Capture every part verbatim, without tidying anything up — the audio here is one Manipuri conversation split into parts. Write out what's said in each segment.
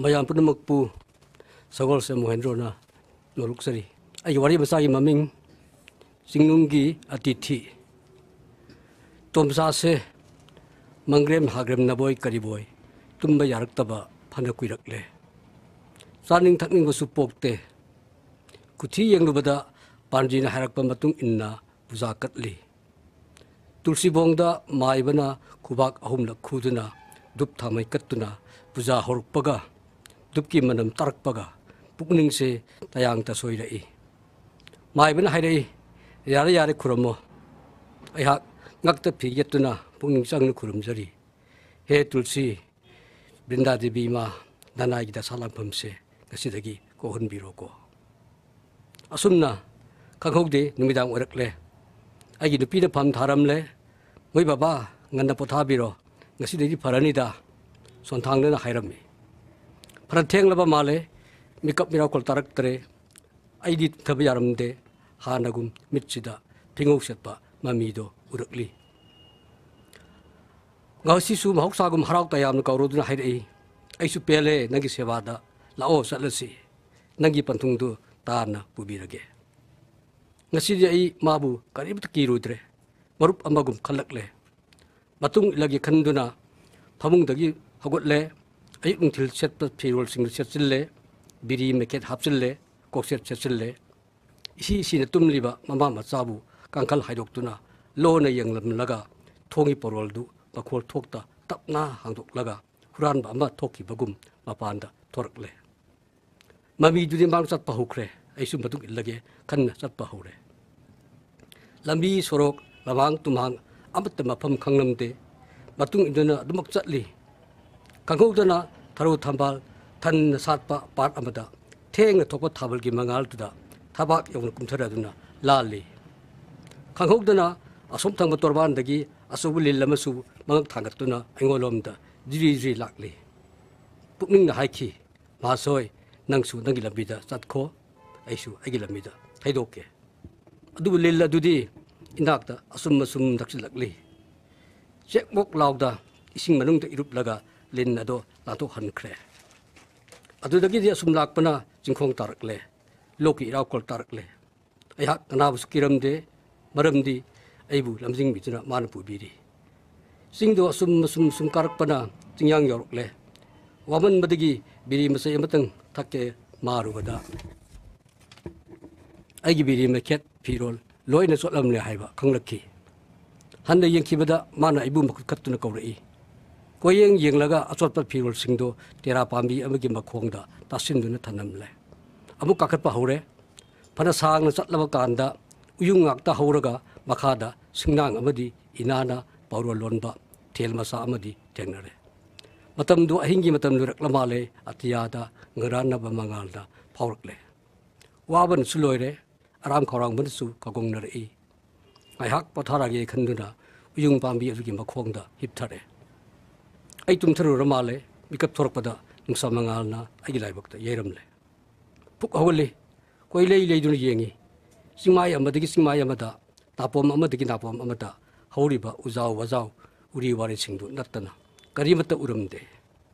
ꯃꯌꯥꯝ ꯄꯨꯝꯅꯃꯛꯄꯨ ꯁꯒꯣꯜꯁꯦꯝ ꯃꯣꯍꯦꯟꯗ꯭ꯔꯣꯅ ꯅꯣꯂꯨꯛꯆꯔꯤ꯫ ꯑꯩꯒꯤ ꯋꯥꯔꯤ ꯃꯆꯥꯒꯤ ꯃꯃꯤꯡ ꯆꯤꯡꯅꯨꯡꯒꯤ ꯑꯇꯤꯊꯤ꯫ ꯇꯣꯝꯆꯥꯁꯦ ꯃꯪꯒ꯭ꯔꯦꯝ ꯍꯥꯒ꯭ꯔꯦꯝ ꯅꯕꯣꯏ ꯀꯔꯤꯕꯣꯏ ꯇꯨꯝꯕ ꯌꯥꯔꯛꯇꯕ ꯐꯅ ꯀꯨꯏꯔꯛꯂꯦ꯫ ꯆꯥꯅꯤꯡ ꯊꯛꯅꯤꯡꯕꯁꯨ ꯄꯣꯛꯇꯦ꯫ ꯀꯨꯊꯤ ꯌꯦꯡꯂꯨꯕꯗ ꯄꯥꯟꯖꯤꯅ ꯍꯥꯏꯔꯛꯄ ꯃꯇꯨꯡ ꯏꯟꯅ ꯄꯨꯖꯥ ꯀꯠꯂꯤ꯫ ꯇꯨꯜꯁꯤꯕꯣꯡꯗ ꯃꯥꯏꯕꯅ ꯈꯨꯕꯥꯛ ꯑꯍꯨꯝꯂꯛ ꯈꯨꯗꯨꯅ ꯙꯨꯞ ꯊꯥꯃꯩ ꯀꯠꯇꯨꯅ ꯄꯨꯖꯥ ꯍꯧꯔꯛꯄꯒ ꯙꯨꯞꯀꯤ ꯃꯅꯝ ꯇꯥꯔꯛꯄꯒ ꯄꯨꯛꯅꯤꯡꯁꯦ ꯇꯌꯥꯡ ꯇꯁꯣꯏꯔꯛꯏ꯫ ꯃꯥꯏꯕꯅ ꯍꯥꯏꯔꯛꯏ, "ꯌꯥꯔꯦ, ꯌꯥꯔꯦ, ꯈꯨꯔꯨꯝꯃꯣ꯫" ꯑꯩꯍꯥꯛ ꯉꯛꯇ ꯐꯤ ꯌꯦꯠꯇꯨꯅ ꯄꯨꯛꯅꯤꯡ ꯆꯪꯅ ꯈꯨꯔꯨꯝꯖꯔꯤ꯫ ꯍꯦ ꯇꯨꯜꯁꯤ, ꯕ꯭ꯔꯤꯟꯗꯥ ꯗꯦꯕꯤ ꯏꯃꯥ, ꯅꯅꯥꯏꯒꯤ ꯗꯁꯥ ꯂꯥꯡꯐꯝꯁꯦ ꯉꯁꯤꯗꯒꯤ ꯀꯣꯛꯍꯟꯕꯤꯔꯣꯀꯣ꯫ ꯑꯁꯨꯝꯅ ꯈꯪꯍꯧꯗꯦ, ꯅꯨꯃꯤꯗꯥꯡ ꯑꯣꯏꯔꯛꯂꯦ꯫ ꯑꯩꯒꯤ ꯅꯨꯄꯤꯅ ꯐꯝ ꯊꯥꯔꯝꯂꯦ꯫ "ꯃꯣꯏ ꯕꯕꯥ, ꯉꯟꯅ ꯄꯣꯊꯥꯕꯤꯔꯣ, ꯉꯁꯤꯗꯩꯗꯤ ꯐꯔꯅꯤꯗ", ꯁꯣꯟꯊꯥꯡꯗꯅ ꯍꯥꯏꯔꯝꯃꯤ꯫ ꯐꯅ ꯊꯦꯡꯂꯕ ꯃꯥꯜꯂꯦ, ꯃꯤꯀꯞ ꯃꯤꯔꯥꯎꯈꯣꯜ ꯇꯥꯔꯛꯇ꯭ꯔꯦ꯫ ꯑꯩꯗꯤ ꯇꯨꯝꯊꯕ ꯌꯥꯔꯝꯗꯦ꯫ ꯍꯥꯟꯅꯒꯨꯝ ꯃꯤꯠꯁꯤꯗ ꯐꯤꯉꯧ ꯁꯦꯠꯄ ꯃꯃꯤꯗꯣ ꯎꯔꯛꯂꯤ꯫ ꯉꯁꯤꯁꯨ ꯃꯍꯧꯁꯥꯒꯨꯝ ꯍꯔꯥꯎ ꯇꯌꯥꯝꯅ ꯀꯧꯔꯗꯨꯅ ꯍꯥꯏꯔꯛꯏ, "ꯑꯩꯁꯨ ꯄꯦꯜꯂꯦ ꯅꯪꯒꯤ ꯁꯦꯕꯥꯗ꯫ ꯂꯥꯛꯑꯣ, ꯆꯠꯂꯁꯤ꯫ ꯅꯪꯒꯤ ꯄꯟꯊꯨꯡꯗꯨ ꯇꯥꯟꯅ ꯄꯨꯕꯤꯔꯒꯦ꯫" ꯉꯁꯤꯗꯤ ꯑꯩ ꯃꯥꯕꯨ ꯀꯔꯤꯃꯇ ꯀꯤꯔꯨꯗ꯭ꯔꯦ꯫ ꯃꯔꯨꯞ ꯑꯃꯒꯨꯝ ꯈꯜꯂꯛꯂꯦ꯫ ꯃꯇꯨꯡ ꯏꯜꯂꯒꯦ ꯈꯟꯗꯨꯅ ꯐꯃꯨꯡꯗꯒꯤ ꯍꯧꯒꯠꯂꯦ꯫ ꯑꯌꯨꯛ ꯅꯨꯡꯊꯤꯜ ꯁꯦꯠꯄ ꯐꯤꯔꯣꯜꯁꯤꯡꯗꯨ ꯁꯦꯠꯆꯤꯜꯂꯦ꯫ ꯕꯤꯔꯤ ꯃꯦꯈꯦꯠ ꯍꯥꯞꯆꯤꯜꯂꯦ꯫ ꯀꯣꯛꯁꯦꯠ ꯁꯦꯠꯆꯤꯜꯂꯦ꯫ ꯏꯁꯤ ꯏꯁꯤꯅ ꯇꯨꯝꯂꯤꯕ ꯃꯃꯥ ꯃꯆꯥꯕꯨ ꯀꯥꯡꯈꯜ ꯍꯥꯏꯗꯣꯛꯇꯨꯅ ꯂꯣꯟꯅ ꯌꯦꯡꯂꯝꯂꯒ ꯊꯣꯡꯒꯤ ꯄꯣꯔꯣꯜꯗꯨ ꯃꯈꯣꯜ ꯊꯣꯛꯇ ꯇꯞꯅ ꯍꯥꯡꯗꯣꯛꯂꯒ ꯍꯨꯔꯥꯟꯕ ꯑꯃ ꯊꯣꯛꯈꯤꯕꯒꯨꯝ ꯃꯄꯥꯟꯗ ꯊꯣꯔꯛꯂꯦ꯫ ꯃꯃꯤꯗꯨꯗꯤ ꯃꯥꯡ ꯆꯠꯄ ꯍꯧꯈ꯭ꯔꯦ꯫ ꯑꯩꯁꯨ ꯃꯇꯨꯡ ꯏꯜꯂꯒꯦ ꯈꯟꯅ ꯆꯠꯄ ꯍꯧꯔꯦ꯫ ꯂꯝꯕꯤ ꯁꯣꯔꯣꯛ, ꯂꯃꯥꯡ ꯇꯨꯝꯍꯥꯡ ꯑꯃꯠꯇ ꯃꯐꯝ ꯈꯪꯂꯝꯗꯦ꯫ ꯃꯇꯨꯡ ꯏꯟꯗꯨꯅ ꯑꯗꯨꯃꯛ ꯆꯠꯂꯤ꯫ ꯈꯪꯍꯧꯗꯅ ꯊꯔꯣ ꯊꯝꯕꯥꯜ ꯊꯟꯅ ꯁꯥꯠꯄ ꯄꯥꯠ ꯑꯃꯗ ꯊꯦꯡꯅ ꯊꯣꯛꯄ ꯊꯥꯕꯜꯒꯤ ꯃꯉꯥꯜꯗꯨꯗ ꯊꯕꯥꯛ ꯌꯧꯅ ꯀꯨꯝꯊꯔꯗꯨꯅ ꯂꯥꯜꯂꯤ꯫ ꯈꯪꯍꯧꯗꯅ ꯑꯁꯣꯝ ꯊꯪꯕ ꯇꯣꯔꯕꯥꯟꯗꯒꯤ ꯑꯆꯧꯕ ꯂꯤꯟ ꯑꯃꯁꯨ ꯃꯉꯛ ꯊꯥꯡꯒꯠꯇꯨꯅ ꯑꯩꯉꯣꯟꯂꯣꯝꯗ ꯖꯤꯔꯤ ꯖꯤꯔꯤ ꯂꯥꯛꯂꯤ꯫ ꯄꯨꯛꯅꯤꯡꯅ ꯍꯥꯏꯈꯤ, "ꯃꯍꯥꯁꯣꯏ, ꯅꯪꯁꯨ ꯅꯪꯒꯤ ꯂꯝꯕꯤꯗ ꯆꯠꯈꯣ, ꯑꯩꯁꯨ ꯑꯩꯒꯤ ꯂꯝꯕꯤꯗ ꯊꯩꯗꯣꯛꯀꯦ꯫" ꯑꯗꯨꯕꯨ ꯂꯤꯟ ꯑꯗꯨꯗꯤ ꯏꯅꯥꯛꯇ ꯑꯁꯨꯝ ꯑꯁꯨꯝ ꯅꯛꯁꯤꯜꯂꯛꯂꯤ꯫ ꯆꯦꯛꯃꯣꯛ ꯂꯥꯎꯗ ꯏꯁꯤꯡ ꯃꯅꯨꯡꯗ ꯏꯔꯨꯞꯂꯒ ꯂꯤꯟ ꯑꯗꯣ ꯂꯥꯟꯊꯣꯛꯍꯟꯈ꯭ꯔꯦ꯫ ꯑꯗꯨꯗꯒꯤꯗꯤ ꯑꯁꯨꯝ ꯂꯥꯛꯄꯅ ꯆꯤꯡꯈꯣꯡ ꯇꯥꯔꯛꯂꯦ, ꯂꯣꯛꯀꯤ ꯏꯔꯥꯎꯀꯜ ꯇꯥꯔꯛꯂꯦ꯫ ꯑꯩꯍꯥꯛ ꯀꯅꯥꯕꯨꯁꯨ ꯀꯤꯔꯝꯗꯦ, ꯃꯔꯝꯗꯤ ꯑꯩꯕꯨ ꯂꯝꯖꯤꯡꯕꯤꯗꯨꯅ ꯃꯥꯅ ꯄꯨꯕꯤꯔꯤ꯫ ꯆꯤꯡꯗꯨ ꯑꯁꯨꯝ ꯑꯁꯨꯝ ꯁꯨꯝ ꯀꯥꯔꯛꯄꯅ ꯆꯤꯡꯌꯥꯡ ꯌꯧꯔꯛꯂꯦ꯫ ꯋꯥꯃꯟꯕꯗꯒꯤ ꯕꯤꯔꯤ ꯃꯆꯩ ꯑꯃꯇꯪ ꯊꯛꯀꯦ ꯃꯥꯔꯨꯕꯗ ꯑꯩꯒꯤ ꯕꯤꯔꯤ ꯃꯩꯈꯦꯠ ꯐꯤꯔꯣꯜ ꯂꯣꯏꯅ ꯆꯣꯠꯂꯝꯂꯦ ꯍꯥꯏꯕ ꯈꯪꯂꯛꯈꯤ꯫ ꯍꯟꯅ ꯌꯦꯡꯈꯤꯕꯗ ꯃꯥꯅ ꯑꯩꯕꯨ ꯃꯈꯨꯠ ꯈꯠꯇꯨꯅ ꯀꯧꯔꯛꯏ꯫ ꯀꯣꯏꯌꯦꯡ ꯌꯦꯡꯂꯒ ꯑꯆꯣꯠꯄ ꯐꯤꯔꯣꯜꯁꯤꯡꯗꯨ ꯇꯦꯔꯥ ꯄꯥꯝꯕꯤ ꯑꯃꯒꯤ ꯃꯈꯣꯡꯗ ꯇꯥꯁꯤꯟꯗꯨꯅ ꯊꯅꯝꯂꯦ꯫ ꯑꯃꯨꯛ ꯀꯥꯈꯠꯄ ꯍꯧꯔꯦ꯫ ꯐꯅ ꯁꯥꯡꯅ ꯆꯠꯂꯕ ꯀꯥꯟꯗ ꯎꯌꯨꯡ ꯉꯥꯛꯇ ꯍꯧꯔꯒ ꯃꯈꯥꯗ ꯁꯤꯡꯅꯥꯡ ꯑꯃꯗꯤ ꯏꯅꯥꯅ ꯄꯥꯎꯔꯣꯜ ꯂꯣꯟꯕ ꯊꯦꯜ ꯃꯆꯥ ꯑꯃꯗꯤ ꯊꯦꯡꯅꯔꯦ꯫ ꯃꯇꯝꯗꯨ ꯑꯍꯤꯡꯒꯤ ꯃꯇꯝ ꯂꯣꯏꯔꯛꯂ ꯃꯥꯜꯂꯦ꯫ ꯑꯇꯤꯌꯥꯗ ꯉꯔꯥꯟꯅꯕ ꯃꯉꯥꯜꯅ ꯐꯥꯎꯔꯛꯂꯦ꯫ ꯋꯥꯕꯅꯁꯨ ꯂꯣꯏꯔꯦ, ꯑꯔꯥꯝ ꯈꯧꯔꯥꯡꯕꯅꯁꯨ ꯀꯒꯣꯡꯅꯔꯛꯏ꯫ ꯉꯥꯏꯍꯥꯛ ꯄꯣꯊꯥꯔꯒꯦ ꯈꯟꯗꯨꯅ ꯎꯌꯨꯡ ꯄꯥꯝꯕꯤ ꯑꯗꯨꯒꯤ ꯃꯈꯣꯡꯗ ꯍꯤꯞꯊꯔꯦ꯫ ꯑꯩ ꯇꯨꯝꯊꯔꯨꯔ ꯃꯥꯜꯂꯦ꯫ ꯃꯤꯀꯞ ꯊꯣꯔꯛꯄꯗ ꯅꯨꯡꯁꯥ ꯃꯉꯥꯜꯅ ꯑꯩꯒꯤ ꯂꯥꯏꯕꯛꯇ ꯌꯩꯔꯝꯂꯦ꯫ ꯄꯨꯛ ꯍꯧꯒꯠꯂꯤ꯫ ꯀꯣꯏꯂꯩ ꯂꯩꯗꯨꯅ ꯌꯦꯡꯉꯤ꯫ ꯆꯤꯡꯃꯥꯏ ꯑꯃꯗꯒꯤ ꯆꯤꯡꯃꯥꯏ ꯑꯃꯗ, ꯅꯥꯄꯣꯝ ꯑꯃꯗꯒꯤ ꯅꯥꯄꯣꯝ ꯑꯃꯗ ꯍꯧꯔꯤꯕ ꯎꯖꯥꯎ ꯋꯥꯖꯥꯎ, ꯎꯔꯤ ꯋꯥꯔꯤꯁꯤꯡꯗꯨ ꯅꯠꯇꯅ ꯀꯔꯤꯃꯠꯇ ꯎꯔꯝꯗꯦ꯫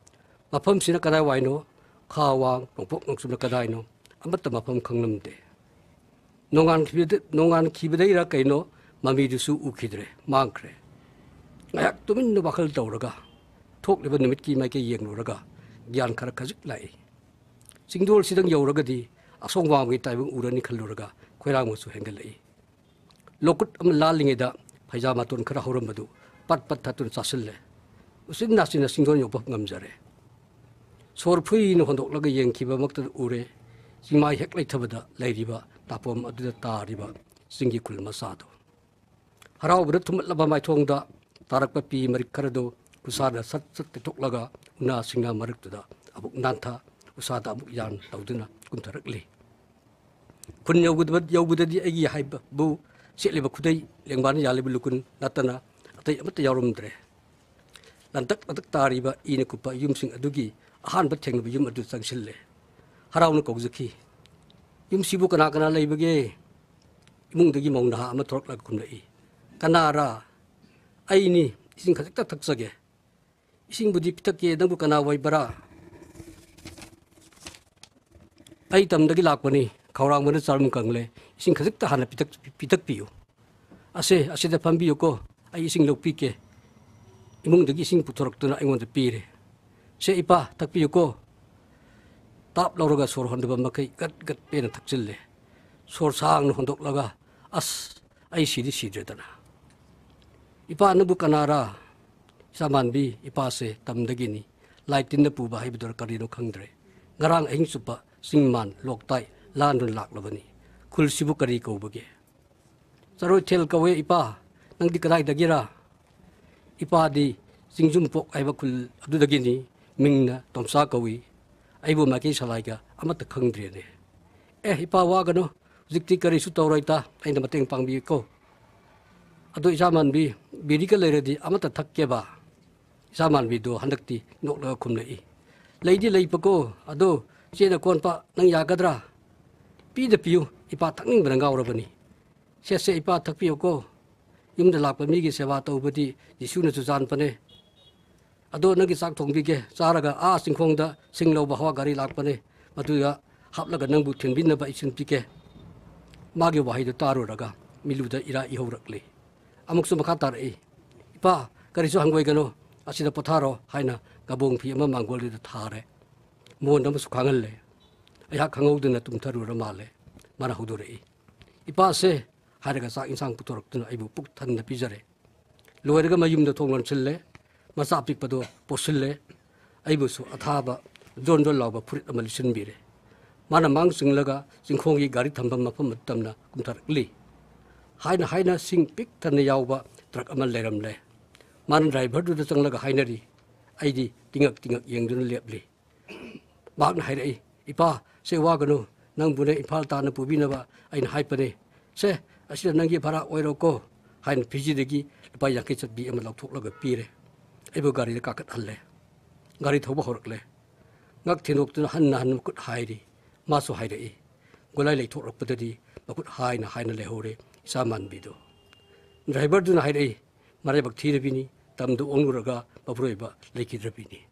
ꯃꯐꯝꯁꯤꯅ ꯀꯗꯥꯏꯋꯥꯏꯅꯣ, ꯈꯥ ꯋꯥꯡ, ꯅꯣꯡꯄꯣꯛ ꯅꯣꯡꯆꯨꯞꯅ ꯀꯗꯥꯏꯅꯣ, ꯑꯃꯠꯇ ꯃꯐꯝ ꯈꯪꯂꯝꯗꯦ꯫ ꯅꯣꯡꯉꯥꯟꯈꯤꯕꯗ-, ꯅꯣꯡꯉꯥꯟꯈꯤꯕꯗꯩꯔ ꯀꯩꯅꯣ, ꯃꯃꯤꯗꯨꯁꯨ ꯎꯈꯤꯗ꯭ꯔꯦ, ꯃꯥꯡꯈ꯭ꯔꯦ꯫ ꯉꯥꯏꯍꯥꯛ ꯇꯨꯃꯤꯟꯅ ꯋꯥꯈꯜ ꯇꯧꯔꯒ, ꯊꯣꯛꯂꯤꯕ ꯅꯨꯃꯤꯠꯀꯤ ꯃꯥꯏꯀꯩ ꯌꯦꯡꯂꯨꯔꯒ, ꯒ꯭ꯌꯥꯟ ꯈꯔ ꯈꯖꯤꯛ ꯂꯥꯛꯏ꯫ ꯆꯤꯡꯗꯣꯜꯁꯤꯗꯪ ꯌꯧꯔꯒꯗꯤ ꯑꯁꯣꯝ ꯋꯥꯡꯃꯒꯤ ꯇꯥꯏꯕꯪ ꯎꯔꯅꯤ ꯈꯜꯂꯨꯔꯒ ꯈꯣꯏꯔꯥꯡꯕꯁꯨ ꯍꯦꯟꯒꯠꯂꯛꯏ꯫ ꯂꯣꯀꯨꯠ ꯑꯃ ꯂꯥꯜꯂꯤꯉꯩꯗ ꯐꯩꯖꯥ ꯃꯇꯣꯟ ꯈꯔ ꯍꯧꯔꯝꯕꯗꯨ ꯄꯠ ꯄꯠ ꯊꯠꯇꯨꯅ ꯆꯥꯁꯤꯜꯂꯦ꯫ ꯎꯆꯤꯟ ꯅꯥꯆꯤꯟꯅ ꯆꯤꯡꯗꯣꯟ ꯌꯧꯕ ꯉꯝꯖꯔꯦ꯫ ꯁꯣꯔ ꯐꯨꯏꯅ ꯍꯣꯟꯗꯣꯛꯂꯒ ꯌꯦꯡꯈꯤꯕꯃꯛꯇꯗ ꯎꯔꯦ, ꯆꯤꯡꯃꯥꯏ ꯍꯦꯛ ꯂꯩꯊꯕꯗ ꯂꯩꯔꯤꯕ ꯅꯥꯄꯣꯝ ꯑꯗꯨꯗ ꯇꯥꯔꯤꯕ ꯆꯤꯡꯒꯤ ꯈꯨꯜ ꯃꯆꯥꯗꯨ꯫ ꯍꯔꯥꯎꯕꯗ ꯊꯨꯝꯍꯠꯂꯕ ꯃꯥꯏꯊꯣꯡꯗ ꯇꯥꯔꯛꯄ ꯄꯤ ꯃꯔꯤꯛ ꯈꯔꯗꯨ ꯈꯨꯠꯁꯥꯅ ꯁꯠ ꯁꯠ ꯇꯩꯊꯣꯛꯂꯒ ꯎꯅꯥ ꯁꯤꯡꯅꯥ ꯃꯔꯛꯇꯨꯗ ꯑꯃꯨꯛ ꯅꯥꯟꯊ, ꯎꯁꯥꯗ ꯑꯃꯨꯛ ꯌꯥꯟ ꯇꯧꯗꯨꯅ ꯀꯨꯝꯊꯔꯛꯂꯤ꯫ ꯈꯨꯟ ꯌꯧꯕꯗ-, ꯌꯧꯕꯗꯗꯤ ꯑꯩꯒꯤ ꯍꯥꯏꯕꯕꯨ ꯁꯦꯠꯂꯤꯕ ꯈꯨꯗꯩ, ꯂꯦꯡꯕꯥꯟ ꯌꯥꯜꯂꯤꯕ ꯂꯨꯀꯨꯟ ꯅꯠꯇꯅ ꯑꯇꯩ ꯑꯃꯠꯇ ꯌꯥꯎꯔꯝꯗ꯭ꯔꯦ꯫ ꯂꯟꯇꯛ ꯂꯟꯇꯛ ꯇꯥꯔꯤꯕ ꯏꯅ ꯀꯨꯞꯄ ꯌꯨꯝꯁꯤꯡ ꯑꯗꯨꯒꯤ ꯑꯍꯥꯟꯕ ꯊꯦꯡꯅꯕ ꯌꯨꯝ ꯑꯗꯨ ꯆꯪꯁꯤꯜꯂꯦ꯫ ꯍꯔꯥꯎꯅ ꯀꯧꯖꯈꯤ꯫ "ꯌꯨꯝꯁꯤꯕꯨ ꯀꯅꯥ ꯀꯅꯥ ꯂꯩꯕꯒꯦ?" ꯏꯃꯨꯡꯗꯒꯤ ꯃꯧ ꯅꯍꯥ ꯑꯃ ꯊꯣꯔꯛꯂꯒ ꯈꯨꯝꯂꯛꯏ꯫ "ꯀꯅꯥꯔꯥ?" "ꯑꯩꯅꯤ, ꯏꯁꯤꯡ ꯈꯖꯤꯛꯇ ꯊꯛꯆꯒꯦ꯫" "ꯏꯁꯤꯡꯕꯨꯗꯤ ꯄꯤꯊꯛꯀꯦ, ꯅꯪꯕꯨ ꯀꯅꯥ ꯑꯣꯏꯕꯔꯥ?" ꯑꯩ ꯇꯝꯗꯒꯤ ꯂꯥꯛꯄꯅꯤ, ꯈꯧꯔꯥꯡꯕꯅ ꯆꯔꯝ ꯀꯪꯂꯦ, ꯏꯁꯤꯡ ꯈꯖꯤꯛꯇ ꯍꯥꯟꯅ ꯄꯤꯊꯛ-, ꯄꯤꯊꯛꯄꯤꯌꯨ꯫ ꯑꯁꯦ, ꯑꯁꯤꯗ ꯐꯝꯕꯤꯌꯨꯀꯣ, ꯑꯩ ꯏꯁꯤꯡ ꯂꯧꯄꯤꯒꯦ꯫ ꯏꯃꯨꯡꯗꯒꯤ ꯏꯁꯤꯡ ꯄꯨꯊꯣꯔꯛꯇꯨꯅ ꯑꯩꯉꯣꯟꯗ ꯄꯤꯔꯦ꯫ ꯁꯦ ꯏꯄꯥ, ꯊꯛꯄꯤꯌꯨꯀꯣ꯫ ꯇꯥꯞ ꯂꯧꯔꯒ ꯁꯣꯔ ꯍꯣꯟꯗꯕ ꯃꯈꯩ ꯒꯠ ꯒꯠ ꯄꯦꯟꯅ ꯊꯛꯆꯤꯜꯂꯦ꯫ ꯁꯣꯔ ꯁꯥꯡꯅ ꯍꯣꯟꯗꯣꯛꯂꯒ, "ꯑꯁ, ꯑꯩ ꯁꯤꯗꯤ ꯁꯤꯗ꯭ꯔꯦꯗꯅ꯫" "ꯏꯄꯥ, ꯅꯪꯕꯨ ꯀꯅꯥꯔꯥ?" "ꯏꯆꯥ ꯃꯥꯟꯕꯤ, ꯏꯄꯥꯁꯦ ꯇꯝꯗꯒꯤꯅꯤ꯫ ꯂꯥꯏ ꯇꯤꯟꯅ ꯄꯨꯕ ꯍꯥꯏꯕꯗꯨꯔ ꯀꯔꯤꯅꯣ ꯈꯪꯗ꯭ꯔꯦ꯫ ꯉꯔꯥꯡ ꯑꯍꯤꯡ ꯆꯨꯞꯄ ꯆꯤꯡ ꯃꯥꯟ ꯂꯣꯛꯇꯥꯏ ꯂꯥꯟꯗꯨꯅ ꯂꯥꯛꯂꯕꯅꯤ꯫ ꯈꯨꯜꯁꯤꯕꯨ ꯀꯔꯤ ꯀꯧꯕꯒꯦ?" "ꯆꯔꯣꯏꯊꯦꯜ ꯀꯧꯋꯦ ꯏꯄꯥ꯫ ꯅꯪꯗꯤ ꯀꯗꯥꯏꯗꯒꯤꯔꯥ?" "ꯏꯄꯥꯗꯤ ꯆꯤꯡꯖꯨꯝꯄꯣꯛ ꯍꯥꯏꯕ ꯈꯨꯜ ꯑꯗꯨꯗꯒꯤꯅꯤ꯫ ꯃꯤꯡꯅ ꯇꯣꯝꯆꯥ ꯀꯧꯏ꯫ ꯑꯩꯕꯨ ꯃꯥꯏꯀꯩ ꯁꯂꯥꯏꯒ ꯑꯃꯠꯇ ꯈꯪꯗ꯭ꯔꯦꯅꯦ꯫" "ꯑꯦ ꯏꯄꯥ, ꯋꯥꯒꯅꯨ, ꯍꯧꯖꯤꯛꯇꯤ ꯀꯔꯤꯁꯨ ꯇꯧꯔꯣꯏꯗ, ꯑꯩꯅ ꯃꯇꯦꯡ ꯄꯥꯡꯕꯤꯒꯦꯀꯣ꯫ ꯑꯗꯣ ꯏꯆꯥ ꯃꯥꯟꯕꯤ, ꯕꯤꯔꯤꯒ ꯂꯩꯔꯗꯤ ꯑꯃꯠꯇ ꯊꯛꯀꯦꯕ?" ꯏꯆꯥ ꯃꯥꯟꯕꯤꯗꯣ ꯍꯟꯗꯛꯇꯤ ꯅꯣꯛꯂꯒ ꯈꯨꯝꯂꯛꯏ, "ꯂꯩꯗꯤ ꯂꯩꯕꯀꯣ, ꯑꯗꯣ ꯆꯦꯅ ꯀꯣꯟꯕ ꯅꯪ ꯌꯥꯒꯗ꯭ꯔꯥ?" "ꯄꯤꯗ ꯄꯤꯌꯨ, ꯏꯄꯥ ꯊꯛꯅꯤꯡꯕꯅ ꯉꯥꯎꯔꯕꯅꯤ꯫" "ꯁꯦ ꯁꯦ ꯏꯄꯥ, ꯊꯛꯄꯤꯌꯨꯀꯣ꯫ ꯌꯨꯝꯗ ꯂꯥꯛꯄ ꯃꯤꯒꯤ ꯁꯦꯕꯥ ꯇꯧꯕꯗꯤ ꯖꯤꯁꯨꯅꯁꯨ ꯆꯥꯟꯕꯅꯦ꯫ ꯑꯗꯣ ꯅꯪꯒꯤ ꯆꯥꯛ ꯊꯣꯡꯕꯤꯒꯦ, ꯆꯥꯔꯒ ꯑꯥ ꯆꯤꯡꯈꯣꯡꯗ ꯁꯤꯡ ꯂꯧꯕ ꯍꯋꯥ ꯒꯥꯔꯤ ꯂꯥꯛꯄꯅꯦ, ꯃꯗꯨꯗ ꯍꯥꯞꯂꯒ ꯅꯪꯕꯨ ꯊꯤꯟꯕꯤꯅꯕ ꯑꯩ ꯁꯤꯟꯕꯤꯒꯦ꯫" ꯃꯥꯒꯤ ꯋꯥꯍꯩꯗꯨ ꯇꯥꯔꯨꯔꯒ ꯃꯤꯠꯂꯨꯗ ꯏꯔꯥ ꯏꯍꯧꯔꯛꯂꯤ꯫ ꯑꯃꯨꯛꯁꯨ ꯃꯈꯥ ꯇꯥꯔꯛꯏ, "ꯏꯄꯥ, ꯀꯔꯤꯁꯨ ꯍꯪꯒꯣꯏꯒꯅꯨ, ꯑꯁꯤꯗ ꯄꯣꯊꯥꯔꯣ" ꯍꯥꯏꯅ ꯀꯕꯣꯡ ꯐꯤ ꯑꯃ ꯃꯥꯡꯒꯣꯜꯗꯨꯗ ꯊꯥꯔꯦ꯫ ꯃꯣꯟ ꯑꯃꯁꯨ ꯈꯥꯡꯍꯜꯂꯦ꯫ ꯑꯩꯍꯥꯛ ꯈꯪꯍꯧꯗꯅ ꯇꯨꯝꯊꯔꯨꯔ ꯃꯥꯜꯂꯦ꯫ ꯃꯥꯅ ꯍꯧꯗꯣꯔꯛꯏ, "ꯏꯄꯥꯁꯦ" ꯍꯥꯏꯔꯒ ꯆꯥꯛ ꯏꯟꯁꯥꯡ ꯄꯨꯊꯣꯔꯛꯇꯨꯅ ꯑꯩꯕꯨ ꯄꯨꯛ ꯊꯟꯅ ꯄꯤꯖꯔꯦ꯫ ꯂꯣꯏꯔꯒ ꯃꯌꯨꯝꯗ ꯊꯣꯡ ꯂꯣꯟꯁꯤꯜꯂꯦ꯫ ꯃꯆꯥ ꯑꯄꯤꯛꯄꯗꯣ ꯄꯣꯠꯁꯤꯜꯂꯦ꯫ ꯑꯩꯕꯨꯁꯨ ꯑꯊꯥꯕ ꯖꯣꯟ ꯖꯣꯟ ꯂꯥꯎꯕ ꯐꯨꯔꯤꯠ ꯑꯃ ꯂꯤꯠꯁꯤꯟꯕꯤꯔꯦ꯫ ꯃꯥꯅ ꯃꯥꯡ ꯆꯤꯡꯂꯒ ꯆꯤꯡꯈꯣꯡꯒꯤ ꯒꯥꯔꯤ ꯊꯝꯐꯝ ꯃꯐꯝ ꯑꯗꯨ ꯇꯝꯅ ꯀꯨꯝꯊꯔꯛꯂꯤ꯫ ꯍꯥꯏꯅ ꯍꯥꯏꯅ ꯁꯤꯡ ꯄꯤꯛ ꯊꯟꯅ ꯌꯥꯎꯕ ꯇ꯭ꯔꯛ ꯑꯃ ꯂꯩꯔꯝꯂꯦ꯫ ꯃꯥꯅ ꯗ꯭ꯔꯥꯏꯚꯔꯗꯨꯗ ꯆꯪꯂꯒ ꯍꯥꯏꯅꯔꯤ꯫ ꯑꯩꯗꯤ ꯇꯤꯡꯉꯛ ꯇꯤꯡꯉꯛ ꯌꯦꯡꯗꯨꯅ ꯂꯦꯞꯂꯤ꯫ ꯃꯍꯥꯛꯅ ꯍꯥꯏꯔꯛꯏ, "ꯏꯄꯥ, ꯁꯦ ꯋꯥꯒꯅꯨ, ꯅꯪꯕꯨꯅꯦ ꯏꯝꯐꯥꯜ ꯇꯥꯟꯅ ꯄꯨꯕꯤꯅꯕ ꯑꯩꯅ ꯍꯥꯏꯕꯅꯦ꯫ ꯁꯦ, ꯑꯁꯤꯗ ꯅꯪꯒꯤ ꯚꯔꯥ ꯑꯣꯏꯔꯣꯀꯣ" ꯍꯥꯏꯅ ꯐꯤꯖꯤꯗꯒꯤ ꯂꯨꯄꯥ ꯌꯥꯡꯈꯩ ꯆꯠꯄꯤ ꯑꯃ ꯂꯧꯊꯣꯛꯂꯒ ꯄꯤꯔꯦ꯫ ꯑꯩꯕꯨ ꯒꯥꯔꯤꯗ ꯀꯥꯈꯠꯍꯜꯂꯦ꯫ ꯒꯥꯔꯤ ꯊꯧꯕ ꯍꯧꯔꯛꯂꯦ꯫ ꯉꯛ ꯊꯤꯟꯗꯣꯛꯇꯨꯅ ꯍꯟꯅ ꯍꯟꯅ ꯃꯈꯨꯠ ꯍꯥꯏꯔꯤ꯫ ꯃꯥꯁꯨ ꯍꯥꯏꯔꯛꯏ꯫ ꯒꯣꯂꯥꯏ ꯂꯩꯊꯣꯛꯂꯛꯄꯗꯗꯤ ꯃꯈꯨꯠ ꯍꯥꯏꯅ ꯍꯥꯏꯅ ꯂꯩꯍꯧꯔꯦ ꯏꯆꯥ ꯃꯥꯟꯕꯤꯗꯨ꯫ ꯗ꯭ꯔꯥꯏꯚꯔꯗꯨꯅ ꯍꯥꯏꯔꯛꯏ, "ꯃꯔꯥꯏꯕꯛ ꯊꯤꯔꯕꯤꯅꯤ, ꯇꯝꯗ ꯑꯣꯟꯂꯨꯔꯒ ꯃꯄꯨꯔꯣꯏꯕ ꯂꯩꯈꯤꯗ꯭ꯔꯕꯤꯅꯤ"꯫